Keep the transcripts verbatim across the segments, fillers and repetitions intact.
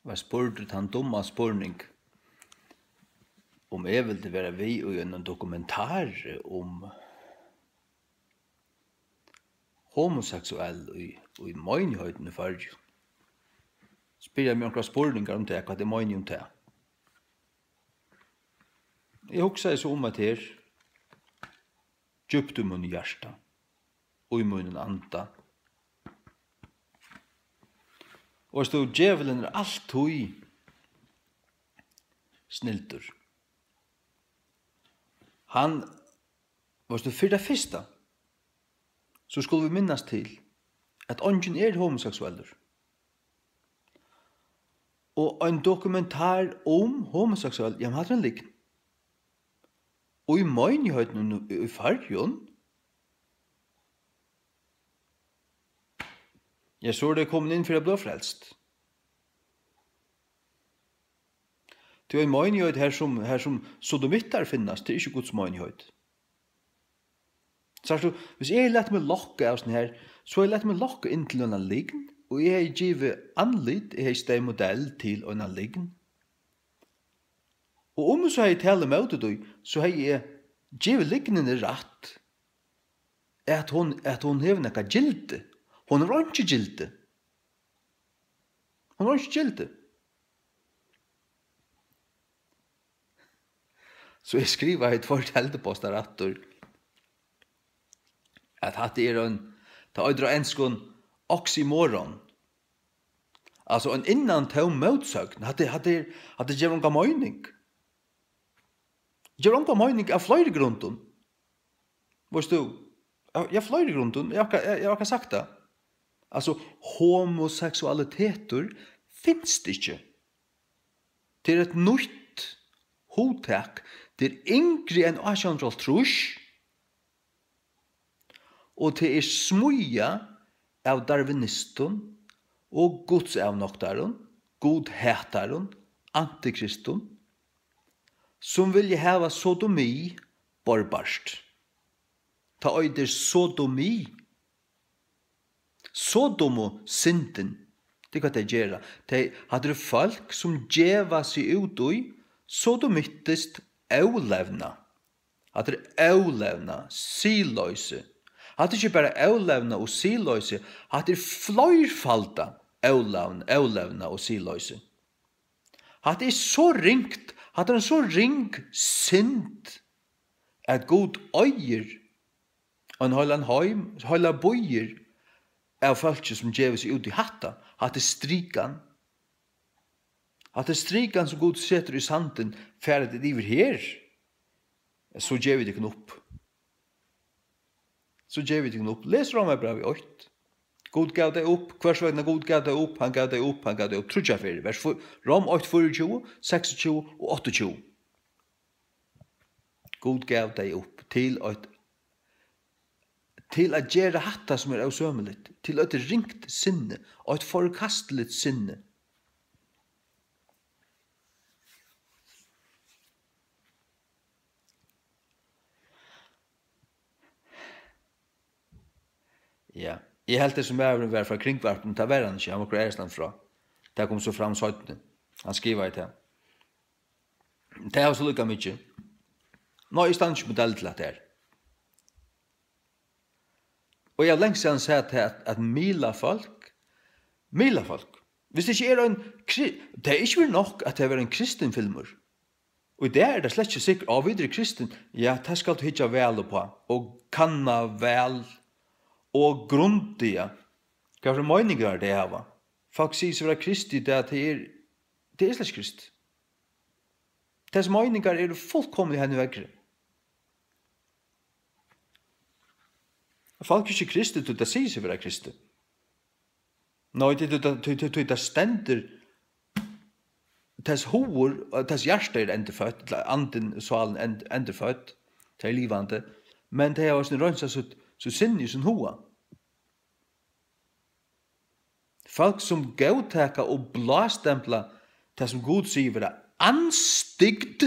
Var spurdur tann dumma spurning, um eg vildi vera við í einum dokumentari um homoseksuell í, í meinigheitini í Føroyum. Spyrja meg onkrar spurningar um tað, hvat eg meini um tað. Eg hugsaði so um, at her, djúpt í mínum hjarta, í mínum anda. Og veitst tú, djevulin er altíð snildur. Hann, veitst tú, fyri tað fyrsta, so skulu vit minnast til, at eingin er homoseksuellur. Og ein dokumentar um homoseksuell, jamen, hatta er ein lygn. Og í meinigheitini í Føroyum, ja, so eru tey komin inn fyri at blíva frelst. Tí ein meinigheit her sum, her sum sodomittar finnast, tað er ikki Guds meinigheit. Sært tú, hvis eg hevði latið meg lokka av sånn her, so hevði eg latið meg lokka inn til eina lygn, og eg hevði givið andlit, eg hevði staðið modell til eina lygn. Og um eg so hevði talað móti tí, so hevði eg givið lygnini rætt, at hon, at hon hevur nakað gildi. Hon hevur einki gildi. Hon hevur einki gildi. So eg skrivaði tveir teldupostar aftur, at hatta er ein, tað eitur á enskum oxymoron. Altso ein innantóm mótsøgn. Hatta, hatta er, hatta gevur onga meining. Gevur onga meining av fleiri grundum. Veitst tú, av, av fleiri grundum, eg havi, eg, eg havi sagt tað. Altso, homoseksualitetur finst ikki. Tað er eitt nýtt hugtak. Tað er yngri enn átjan hundrað og hálvtrýss, og tað er smíðað av darwinistum og gudsavnoktarum, gudhatarum, antikristum, sum vilja hava sodomi borðbart. Tað eitur sodomi. Sodomu syndin, tað er hvat tey gera. Tey, hatta eru fólk, sum geva seg út í sodomittiskt ólevna. Hatta er ólevna, siðloysi. Hatta er ikki bara ólevna og siðloysi, hatta er fleirfalda ólevn-, ólevna og siðloysi. Hatta er so ringt, hatta er ein so ring synd, at Gud eigur ein heilan heim, heilar býir av fólki, sum gevur seg út í hatta. Hatta er strikan. Hatta er strikan, sum Gud setur í sandin, fara tit yvir her, so gevi eg tykkum upp. So gevi eg tykkum upp. Les Rómarbrævið eitt. Gud gav tey upp. Hvørs vegna Gud gav tey upp? Hann gav tey upp, hann gav tey upp tríggjar ferðir. Vers fýra, Róm eitt, fýraogtjúgu, seksogtjúgu og áttaogtjúgu. Gud gav tey upp til eitt, til at gera hatta, sum er ósømiligt, til eitt ringt sinni, eitt forkastiligt sinni. Ja, eg helt, hesin maðurin var frá Kringvarpinum, tað var hann ikki, hann var okkurt aðrastaðni frá. Tað kom so fram seinni. Hann skrivaði tað. Tað var so líka mikið. Nei, eg standi ikki modell til hatta her. Og eg havi langt síðan sæð tað at, at miðla fólk, miðla fólk. Hvis tað ikki er ein kri-, tað er ikki verið nokk, at tað verður ein kristin filmur. Og í dag er tað slett ikki sikkurt, á, vit eru kristin, ja, tað skalt tú hyggja væl uppá, og kanna væl, og grundiga, hvat fyri meiningar tey hava. Fólk siga seg vera kristið í dag, tað er, tað er slett ikki kristið. Tess meiningar eru fullkomiliga hen í veðri. Fólk er ikki kristið, tí tað sigur seg vera kristið. Nei, tí, tí, tí, tí, tí tað stendur, tess hugur, tess hjarta er endurføtt, ella andin, sálin end-, endurføtt, tað er livandi, men tey hava eisini reinsað sítt, sítt sinni í sín huga. Fólk, sum góðtaka og blástempla tað, sum Gud sigur vera andstygd,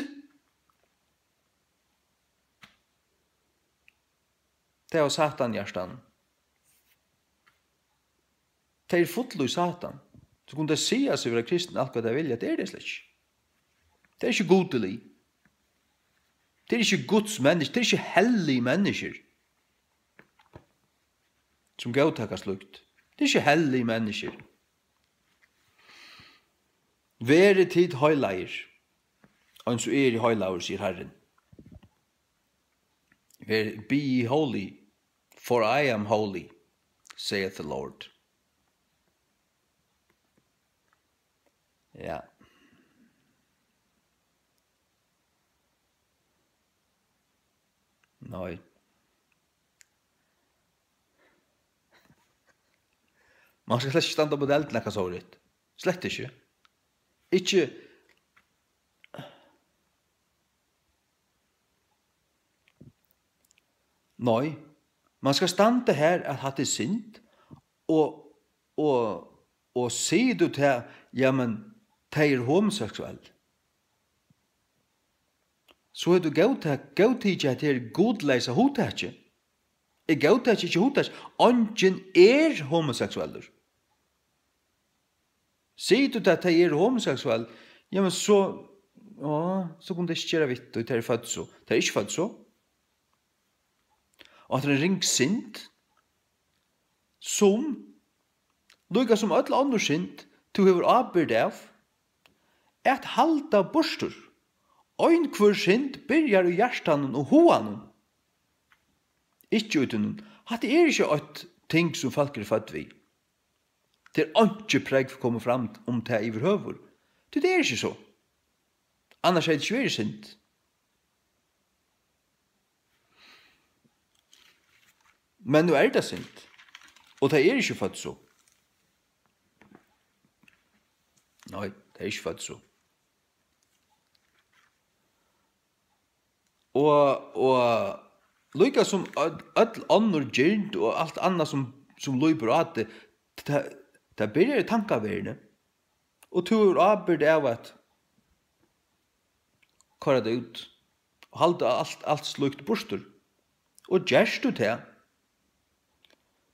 tey hava Satan í hjartanum. Tey eru full í Satan. So kunnu tey siga seg vera kristin, alt hvat tey vilja, tað eru tey slett ikki. Tað er ikki gudilig. Tað er ikki Guds menniskju, tað er ikki hellig menniskjur, sum góðtaka slíkt. Tað er ikki hellig menniskjur. Verið tit heilagir, eins og eg eri heilagur, sigur Harrin. Ver, be ye holy, for I am holy, saith the Lord. Ja. Nei. Man skal slett ikki standa upp á tjald, nakað sovorðið. Slett ikki. Ikki. Nei, man skal standa har, at hatta er synd, og, og, og sigur tú tað, jamen, tey eru homoseksuell. So hevur tú góðtak-, góðtikið, at tað er gudleysa hugtakið. Eg góðtaki ikki hugtakið. Eingin er homoseksuellur. Sigur tú, at tey eru homoseksuell, jamen, so, ja, so kunnu tey ikki gera við tí, tey eru fødd so. Tey eru ikki fødd so. Og at tað er ein ring synd, sum, líka sum øll onnur synd, tú hevur ábyrgd av, at halda burtur. Ein hvør synd byrjar í hjartanum og huganum, ikki í tínum. Hatta er ikki eitt ting, sum fólk eru fødd við. Tað er einki prógv komið fram um tað yvirhøvur. Tí tað er ikki so. Annars hevði tað ikki verið synd. Men nú er tað synd. Og tað er ikki fødd so. Nei, tað er ikki fødd so. Og, og líka sum øll, øll onnur girnd og alt annað sum, sum lýpur á teg, tað, tað byrjar í tankaverðini. Og tú hevur ábyrgd av at koyra tað út og halda alt, alt slíkt burtur. Og gert tú tað,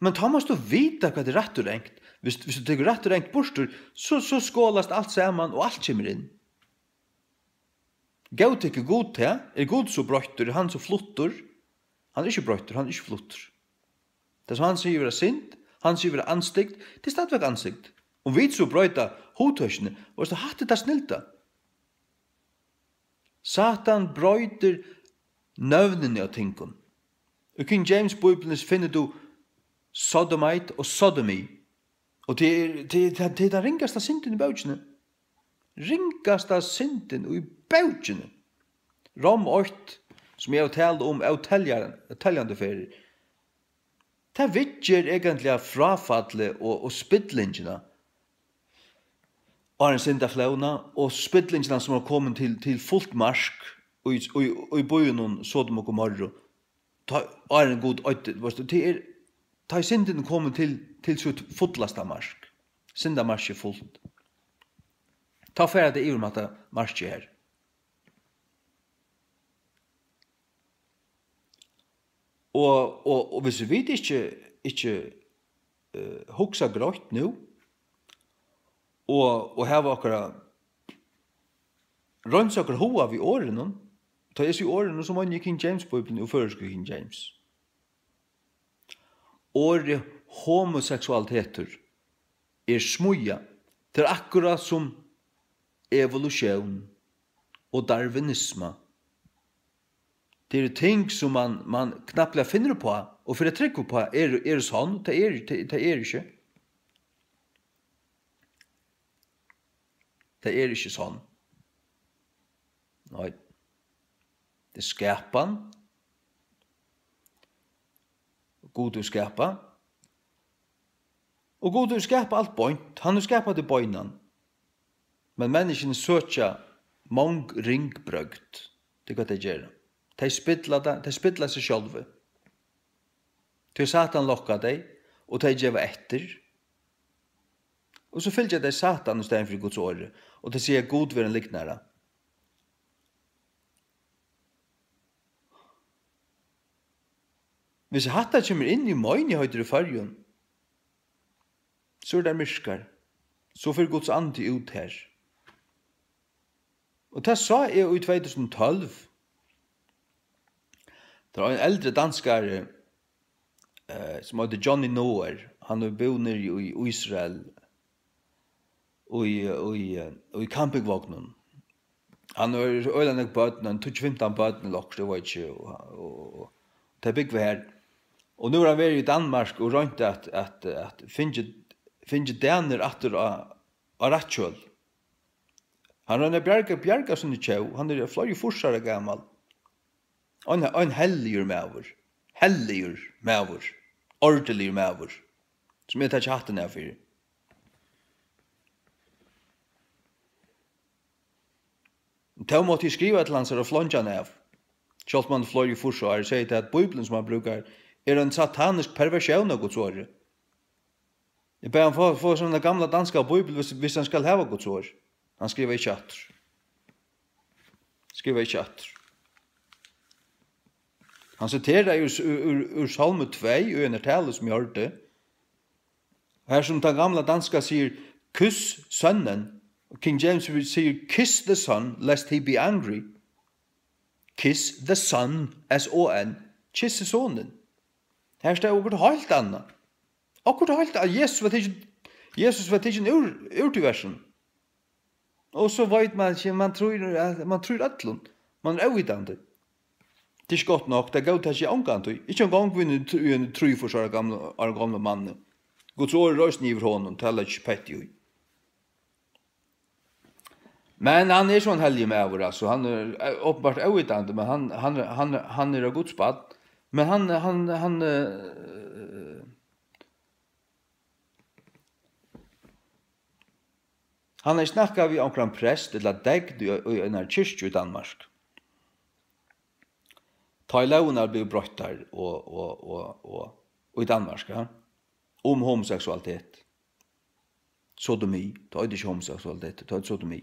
men tá mást tú vita hvat er rætt og rangt. Hvis, hvis tú tekur rætt og rangt burtur, so, so skolast alt saman og alt kemur inn. Góðtekur Gud tað? Er Gud so broyttur? Er hann so fluttur? Hann er ikki broyttur, hann er ikki fluttur. Tað sum hann sigur vera synd, hann sigur vera andstygd, tað er stadigvæk andstygd. Um vit so broyta hugtøkini, veitst tú, hatta er tað snilda. Satan broytir nøvnini á tingum. Í King James Bíbliuni finnur tú sodomite og sodomy. Og tað er, tað er, tað, tað er tann ringasta syndin í bókini. Ringasta syndin í bókini. Rom eitt, sum eg havi talað um óteljar-, óteljandi ferðir. Tað viðger eigentliga fráfallið og, og spillingina. Áðrenn syndaflóðina og spillingina, sum var komin til, til fult mark í, í, í býunum Sodom og Gomorru. Tá, áðrenn Gud oyddi, veitst tú, tað er, tá er syndin komin til, til sítt fullasta mark. Syndamarkið er fult. Tá fara tey yvir um hatta markið her. Og, og, og hvis vit ikki, ikki, eh, hugsa greitt nú, og, og hava okkara, reinsa okkara huga við orðunum, tá eg sigi orðunum, so meini eg King James Bíbliuna og føroysku King James. Orðið homoseksualitetur er smíðað. Tað er akkurát sum evolutión og darwinisma. Tað eru ting, sum mann, mann knappliga finnur uppá og fer at trúgva uppá, eru, eru sonn. Tað er, tað, tað er ikki. Tað er ikki sonn. Nei. Tað er skapan. Gud hevur skapað. Og Gud hevur skapað alt beint. Hann hevur skapað teg beinan. Men menniskjuni søkja mong ring brøgd. Tað er hvat tey gera. Tey spilla tað, tey spilla seg sjálvi. Tí Satan lokkar tey, og tey geva eftir. Og so fylgja tey Satan í staðin fyri Guds orði, og tey siga, Gud vera ein lygnara. Hvis hatta kemur inn í meinigheiter í Føroyum, so eru tær myrkar. so fer Guds andi út her. Og tað sá eg í tvey túsund og tólv. Tað var ein eldri danskari, eh, sum eitur Johnny Noer. Hann hevur búð niðri í Ísrael, í, í, í kampingvogninum. Hann hevur øgiliga nógv børn, ein tíggju fimtan børn ella okkurt, eg veit ikki, og, og, og tey búgva her. Og nú er hann verið í Danmark og roynt at, at, at fingið, fingið danir aftur á, á rætt kjøl. Hann roynir at bjarga, bjarga síni tjóð. Hann er fleiri fýrs ára gamal. Ein, ein helligur maður. Helligur maður. Ordiligur maður. Sum eg taki hattin av fyri. Tó mátti eg skriva til hansara og fleingja hann av. Sjálvt um hann er fleiri fýrs ár, segði tað, at Bíblian, sum hann brúkar, er ein satanisk perversión av Guds orði. Eg bað hann fáa, fáa sína gamla danska bíbel, hvis, hvis hann skal hava Guds orð. Hann skrivar ikki aftur. Skrivar ikki aftur. Hann siterar úr, úr, úr, úr Sálmi tvey, í einari talu, sum eg hoyrdi. Her sum tann gamla danska sigur, "Kys sønnen." King James sigur, "Kiss the son, lest he be angry." Kiss the son, S O N. Kyssa sonin. Her stóð okkurt heilt annað. Okkurt heilt annað. Jesus var tikin, Jesus var tikin úr, úr tí versinum. Og so veit man ikki, man trýr, man trýr øllum. Man er óvitandi. Tað er ikki gott nokk, tað góðtaki eg ongantíð. Ikki eingong í ein, í ein trýogfýrs ára gamla, ára gamla manni. Guds orð er eisini yvir honum, tað leggi eg ikki petti í. Men hann er so ein helligur maður, altso. Hann er, eh, openbart óvitandi, men hann, hann, hann, hann er av Guds barn. Men hann, hann, hann, eh, hann hevði snakkað við onkran prest ella degn í, í einari kirkju í Danmark. Tá ið lógirnar blivu broyttar og, og, og, og, og í Danmark, ja, um homoseksualitet. Sodomi, tað eitur ikki homoseksualitet, tað eitur sodomi.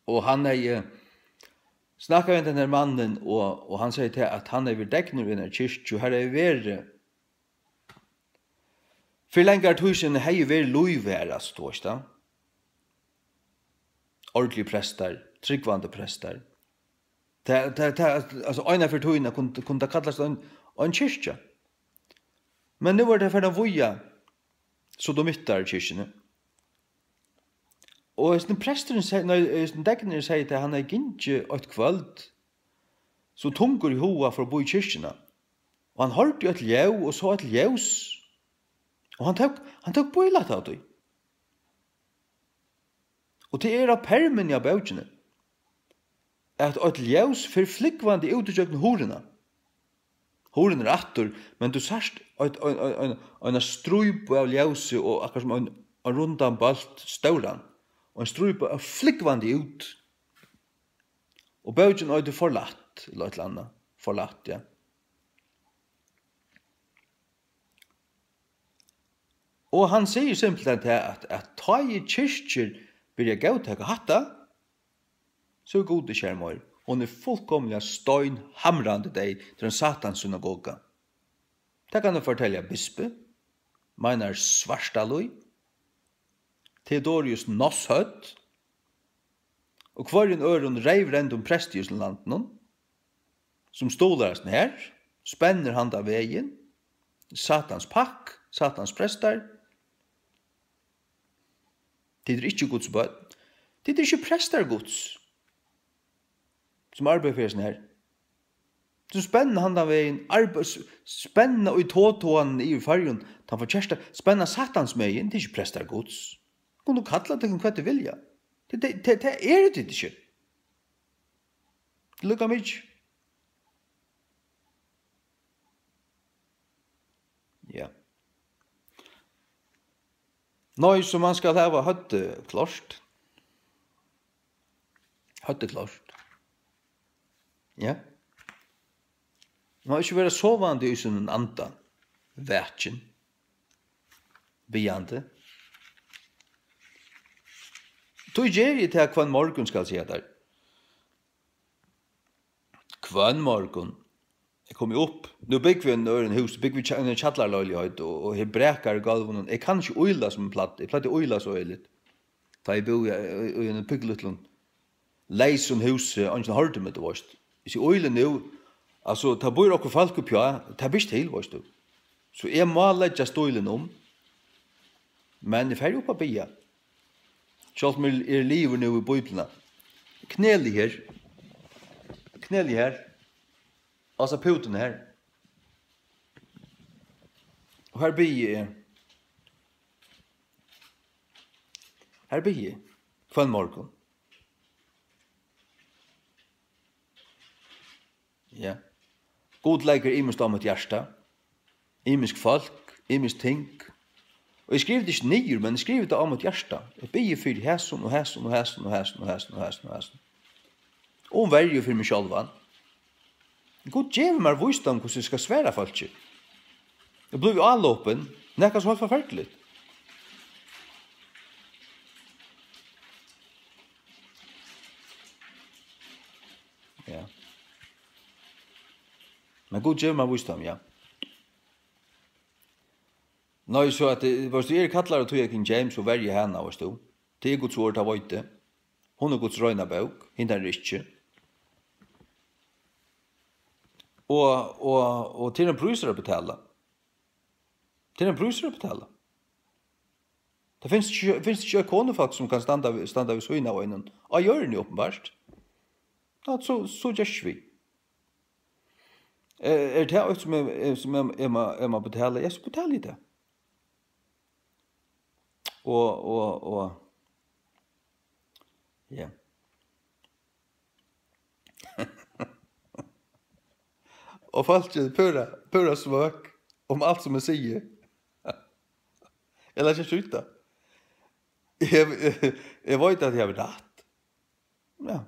Og hann hevði, eh, snakkað við hendan her mannin, og, og hann segði til, at hann hevði verið degnur í einari kirkju, og har hevði verið, fyri langari tíð síðan hevði verið lív har, altso, tú veist tað. Ordiligir prestar, trúgvandi prestar. Tað, tað, tað, altso, eina ferð í tíðina kundi, kundi tað kallast ein, ein kirkja. Men nú er tað farið at vígja sodomittar í kirkjuni. Og hesin presturin seg-, nei, hesin degnurin segði, at hann hevði gingið eitt kvøld, so tungur í huga, forbi kirkjuna. Og hann hoyrdi eitt ljóð og sá eitt ljós. Og hann tók, hann tók bílæt av tí. Og tað er á permuni á bókini, at eitt ljós fer flúgvandi út ígjøgnum hurðina. Hurðin er aftur, men tú sært eitt, ein, ein, ein, eina strípu av ljósi og akkurát sum ein, ein rundan bólt, stóran, og ein strípa er flúgvandi út. Og bókin eitur Forlatt, ella eitt ella annað. Forlatt, ja. Og hann sigur simpelthen tað, at, at tá ið kirkjur byrja at góðtaka hatta, so er Gud ikki har meir. Hon er fullkomiliga steinhamrandi deyð. Tað er ein satans synagoga. Tað kann eg fortelja bispi, Meinar Svartalíð, Theodorius Nosshødd, og hvørjum øðrum reyvrendum presti í hesum landinum, sum stuðlar hesum her, spennir handan vegin, Satans pakk, Satans prestar. Tit eru ikki Guds børn. Tit eru ikki prestar Guds, sum arbeiða fyri hesum her. Sum spenna handan vegin, arbe-, s-, spenna í totoan yvir Føroyum, tann forkerta, spenna Satans megin, tit eru ikki prestar Guds. Kunnu kalla tykkum hvat tit vilja. Tað, tað, tað, tað eru tit ikki. Líka mikið. Ja. Nei, so mann skal hava høvdið klárt. Høvdið klárt. Ja. Mann má ikki vera sovandi í sínum anda, vakin, biðjandi. Tí geri eg tað hvønn morgun, skal eg siga tær. Hvønn morgun. Eg komi upp. Nú búgvi eg í einum øðrum húsi, búgvi í kja-, eini kjallaraloyvligheit, og, og her brakar í gólvinum. Eg kann ikki ýla sum eg plagdi. Eg plagdi at ýla so øgiliga. Tá eg búði í, í, í einum púkilitlum, leysum húsi, eingin hoyrdi meg, tú veist. Hvis eg ýli nú, altso, tað býr okkurt fólk uppi á, tað ber ikki til, veist tú. So eg má leggja stílin um. Men eg fari upp at biðja. Sjálvt um eg eri liðugur nú við Bíbliuna. Knæli her. Knæli her. Altso pútuni her. Og her biði eg. Her biði eg. Hvønn morgun. Ja. Gud leggur ymiskt á mítt hjarta. Ymisk fólk, ymisk ting. Og eg skrivi tað ikki niður, men eg skrivi tað á mítt hjarta. Eg biði fyri hesum og hesum og hesum og hesum og hesum og hesum og hesum. Og um verju fyri meg sjálvan. Gud gevur mær vísdóm, hvussu eg skal svara fólki. Eg blívi álopin, nakað so heilt forferdiligt. Ja. Men Gud gevur mær vísdóm, ja. Nei, so at, eh, veist tú, eg eri kallaður av tí av King James og verji hana, veist tú. Tað er Guds orð, tað veit eg. Hon er Guds reina bók, hin er ikki. Og, og, og tað er ein prísur at betala. Tað er ein prísur at betala. Tað finst ikki, finst ikki eitt konufólk sum kann standa við, standa við síðuna av einum á jørðini, openbart. Ja, so, so gerst við. Er, er tað eitt sum eg, eg, sum eg, eg má, eg má betala? Ja, so betali eg tað. Og, og, og, ja. Og fólk eru púra, púra svøk um alt sum eg sigi. Eg lati ikki út tað. Eg, eg, eg veit, at eg havi rætt. Ja.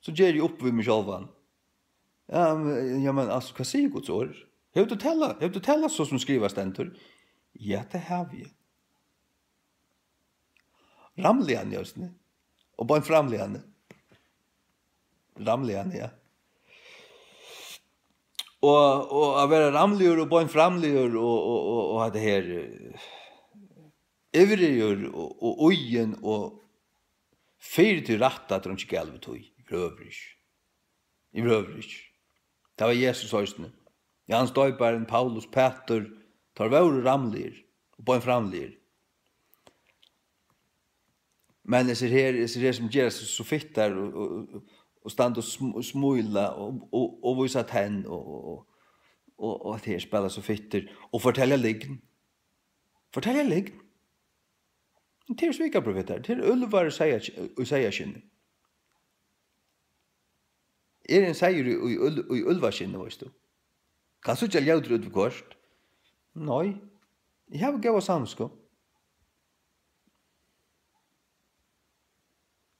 So geri eg upp við meg sjálvan. Ja, men, ja, men altso, hvat sigur Guds orð? Hevur tú talað, hevur tú talað so sum skrivað stendur? Ja, tað havi eg. Ramliga eisini. Og beint framliga. Ramliga, ja. Og, og at vera ramligur og beint framligur og, og, og, og hetta her, eh, ivrigur og, og íðin og fyri tí rætta, at tað er ikki galið við tí. Yvirhøvur ikki. Yvirhøvur ikki. Tað var Jesus eisini. Jóhannes Doyparin, Paulus, Pætur, teir vóru ramligir og beint framligir. Men hesir her, hesir her sum gera seg so fittar og, og, og standa og sm-, og smíla og, og, og vísa tenn og, og, og, og at her spæla so fittir og fortelja lygn. Fortelja lygn. Tað eru svikarprofetar, tað eru úlvar í seyða-, í seyðaskinni. Eg eri ein seyður í, í úl-, í úlvaskinni, veist tú. Kann síggja ljótur út viðhvørt. Nei, eg havi góða samvitsku.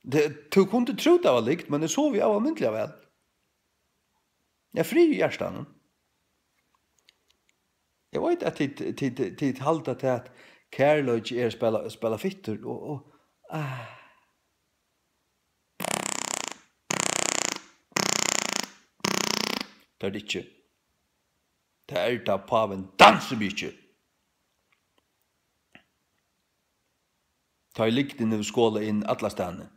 Tað, tú kundi trúð, tað var lygn, men eg sovi óalmindiliga væl. Ja, frið í hjartanum. Eg veit, at tit, tit, tit halda, at kærleiki er at spæla, spæla fittur og, og, ah. Tað er tað ikki. Tað er tað, pávin dansar við ikki. Tá ið lygnin hevur skolað inn allastaðni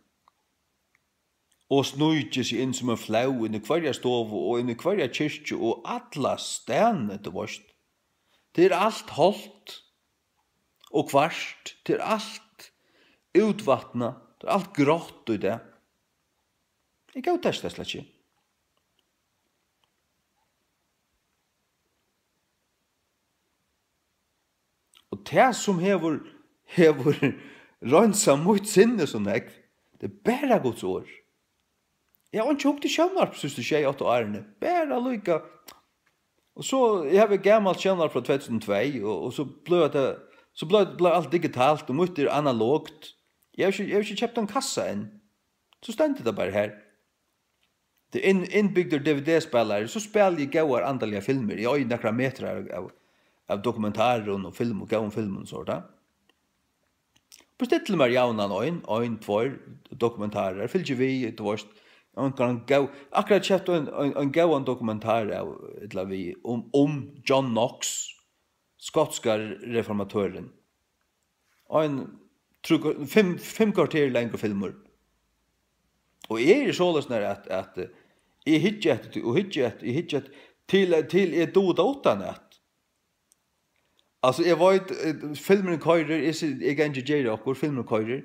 og sníkið seg inn sum ein flóð inn í hvørja stovu og inn í hvørja kirkju og allastaðni, tú veist. Tað er alt holt og hvart, tað er alt útvatnað, tað er alt grátt í dag. Eg góðtaki tað slett ikki. Og tað, sum hevur, hevur reinsað mítt sinni so nógv, tað er bara Guds orð. Eg havi einki hugt í sjónvarp síðstu sjey, átta árini. Bara líka. Og so, eg havi eitt gamalt sjónvarp frá tvey túsund og tvey, og, og so bleiv tað, so bleiv, bleiv alt digitalt, og mítt er analogt. Eg havi ikki, eg havi ikki keypt ein kassa enn. So stendur tað bara her. Tað er inn-, innbygdur D V D-spælari, so spæli eg góðar andaligar filmir. Eg eigi nakrar metrar av, av, av dokumentarum og film, og góðum filmum og so, tá. Bestilli mær javnan ein, ein, tveir dokumentarar, fylgi við, tú veist, Onkran góð, akkurát keypt ein, ein, ein góðan dokumentar av, ella við, um, um John Knox, skotska reformatørin. Ein trý, fimm, fimm korter langur filmur. Og eg eri soleiðis nær at, at, eh, eg hyggi eftir tí, og hyggi eftir, eg hyggi eftir, til, til eg dugi tað uttanat. Altso, eg veit, eh, filmurin koyrir, eg si-, eg gangi og geri okkurt, filmurin koyrir,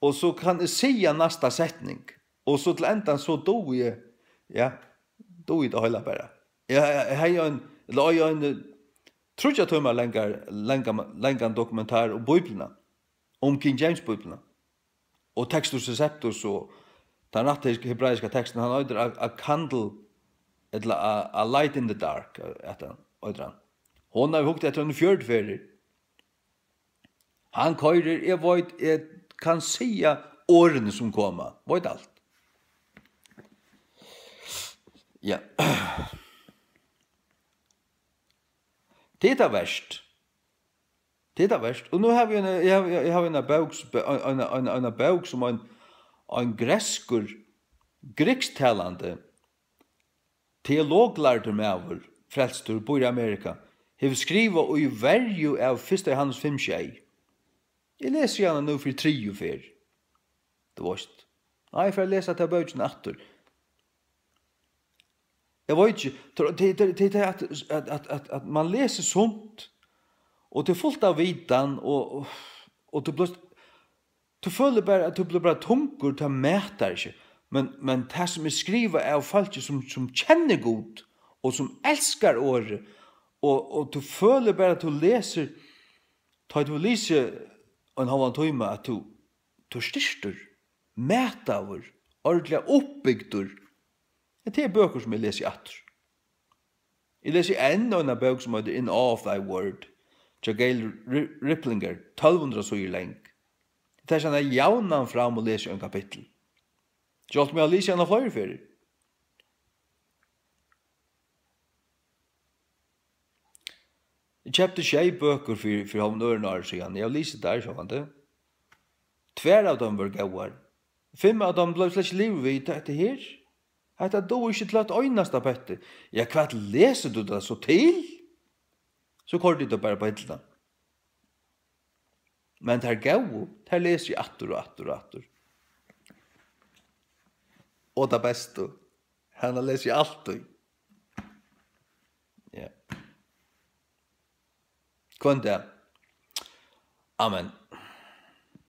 og so kann eg siga næsta setning, og so til endan, so dugi eg, ja, dugi eg tað heila bara. Eg, eg, eg hevði ein, ella eg ein, eh, tríggjar tímar langar, langan, langan dokumentar um Bíbliuna, um King James Bíbliuna. Og Textus Receptus og tann rætta hebraiska tekstin, hann eitur A, A Candle, ella A, A Light in the Dark, at hann eitur hann. Hon hevur hugt eftir honum fjøruti ferðir. Hann koyrir, eg veit, eg kann siga orðini sum koma, veit alt. Ja. Tað er tað verst. Tað er tað verst. Og nú havi eg eina, eg havi, eg havi eina bók, s-, be-, eina, eina, eina bók sum ein, ein grikskur, grikskttalandi, teologlærdur maður, frelstur, býr í Amerika, hevur skrivað í verju av fyrsta Jóhannes fimm sjey. Eg lesi hana nú fyri triðju ferð. Tú veist. Nei, eg fari at lesa ta bókina aftur. Eg veit ikki, tað, tað, tað, tað at, at, at, at, at mann lesur sumt, og tað er fult av vitan, og, og, og tú blívst, tú følir bara, at tú blívur bara tungur, tað mætir ikki. Men, men tað sum er skrivað av fólki sum, sum kennir Gud, og sum elskar orðið, og, og tú følir bara, at tú lesur, tá tú lesur ein hálvan tíma, at tú, tú ert styrktur, mætaður, ordiliga uppbygdur. Hetta er bøkur, sum eg lesi aftur. Eg lesi enn eina bók, sum eitur In Awe of Thy Word, hjá Gail Ri-, Riplinger, tólv hundrað síður long. Eg taki hana javnan fram og lesi ein kapittul. Sjálvt um eg havi lisið hana fleiri ferðir. Eg keypti sjey bøkur fyri, fyri hálvum øðrum ári síðan. Eg havi lisið tær, sjálvandi. Tvær av teimum vóru góðar. Fimm av teimum bleiv slett ikki liðug við, hetta her. Hetta dugi eg ikki til eitt einasta petti. Ja, hvat lesur tú tað so til? So koyrdi eg tað bara upp á hillina. Men tær góðu, tær lesi eg aftur og aftur og aftur. Og tað bestu, hana lesi eg altíð. Ja. Hvønn dag. Amen.